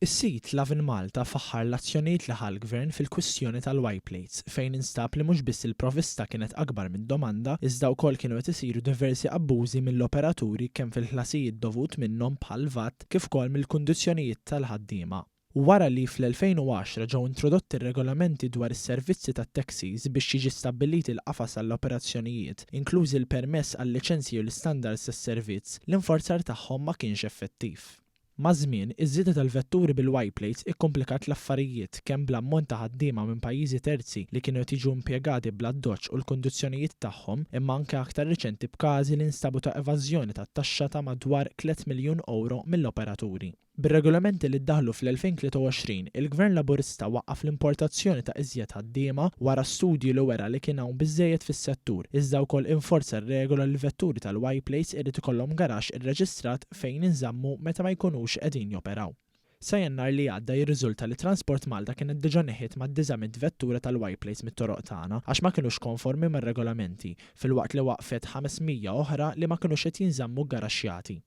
Is-sit Lovin Malta faħħar l-azzjonijiet li ħa l-Gvern fil-kwistjoni tal-Y-Plates fejn instab li mhux biss il-provista kienet akbar mid-domanda iżda wkoll kienu qed isiru diversi abbużi mill-operaturi kemm fil-ħlasijiet dovut minnhom bħall-VAT kif ukoll mill-kundizzjonijiet tal-ħaddiema. Wara li fl-2010 ġew introdotti r-regolamenti dwar is-servizzi tat-taxis biex jiġi stabbilit il-qafas għall-operazzjonijiet, inklużi l-permess għal-liċenzji u l-istandards tas-servizz, l-inforzar tagħhom ma kienx effettiv. Maż-żmien, iż-żieda tal-vetturi bil-Y-plates ikkumplikat l-affarijiet kemm bl-ammont ta' ħaddiema minn pajjiżi terzi li kienu qed jiġu impjegati bl-addoċċ u l-kundizzjonijiet tagħhom, imma anke aktar riċenti b'każi li nstabu ta' evażjoni tat-taxxa ta' madwar tlett miljun ewro mill-operaturi. Bir-regolamenti li ddaħħlu fl-2023, il-Gvern Laburista waqqaf l-importazzjoni ta' iżjed ħaddiema wara studju li wera li kien hawn biżżejjed fis-settur, iżda wkoll inforza r-regola li l-vetturi tal-Y-plates irid ikollhom garaxx irreġistrat fejn jinżammu meta ma jkunux qegħdin joperaw. Sa Jannar li għadda jirriżulta li Transport Malta kienet diġà neħiet mad-900 vettura tal-Y-plates mit-toroq tagħna għax ma kinux konformi mar-regolamenti, filwaqt li waqqfet 500 oħra li ma kinux qed jinżammu ggaraxxjati.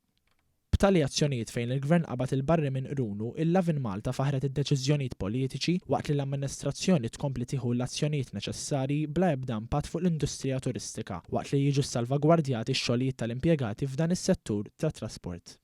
B'tali azzjonijiet fejn il-Gvern qabad il-barri minn qrunu, il-Lovin Malta faħħret id-deċiżjonijiet politiċi waqt li l-amministrazzjoni tkompli tieħu l-azzjonijiet neċessarji bla ebda impatt fuq l-industrija turistika waqt li jiġu ssalvagwardjati x-xogħlijiet tal-impjegati f'dan is-settur tat-trasport.